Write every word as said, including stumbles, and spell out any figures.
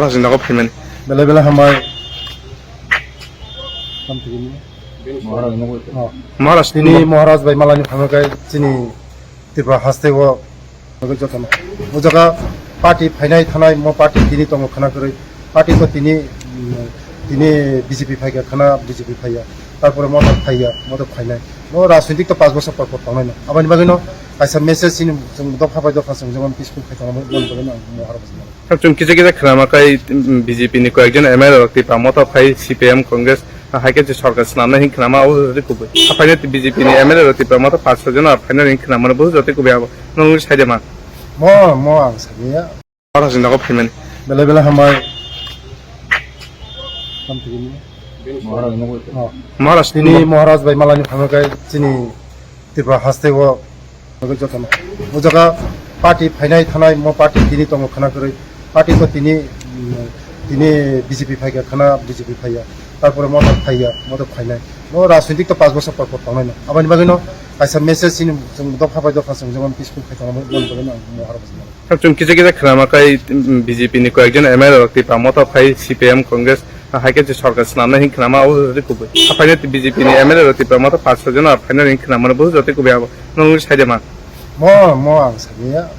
Jindako phaimani. Belai belai hambai. Tam tigi ni. Maharaj ni. Oh. Maharaj ni. Tini Maharaj bai malani phano kai chini Tripura haste o jotono. O jaga party phainai thanai mo party tini tongo khana kwrwi. Party ko tini, mm, tini B J P phaikha khana B J P phaiya. Tarpore motor phaiya, motor phainai. No rajnitik to panch bosor por por tongnai no. Aboni bagwi no kaisa message chini chwng dopha bai dopha chwng jemon peaceful khai tongo, aboni bagwi no ang Maharaj. Sir, chwng kisa kisa khwnama kai, mm, B J P ni koyekjon M L A rok Tipra Motha phai C P I M Congress, ah, hai khe je sorkar swnamnai hin khwnama abo jotoi kubui. Aphaina B J P ni M L A rok Tipra Motha panch soi jon aphaina hin khwnama bo jotoi kubui abo. Nwng sai de ma? Mo, mo ang sani ya. Oro jindako phaimani. Belai belai hambai. Tam tigi ni. Maharaj ni. Oh. Maharaj ni. Tini Maharaj bai malani phano kai chini Tripura haste o jotono. O jaga party phainai thanai mo party tini tongo khana kwrwi. Party ko tini, mm, tini B J P phaikha khana B J P phaiya. Tarpore motor phaiya, motor phainai. No rajnitik to panch bosor por por tongnai no. Aboni bagwi no kaisa message chini chwng dopha bai dopha chwng jemon peaceful khai tongo, aboni bagwi no ang Maharaj. Sir, chwng kisa kisa khwnama kai, mm, B J P ni koyekjon M L A rok Tipra Motha phai C P I M Congress, ah, hai khe je sorkar swnamnai hin khwnama abo jotoi kubui. Aphaina B J P ni M L A rok Tipra Motha panch soi jon aphaina hin khwnama bo jotoi kubui abo. Nwng sai de ma? Mo, mo ang sani ya.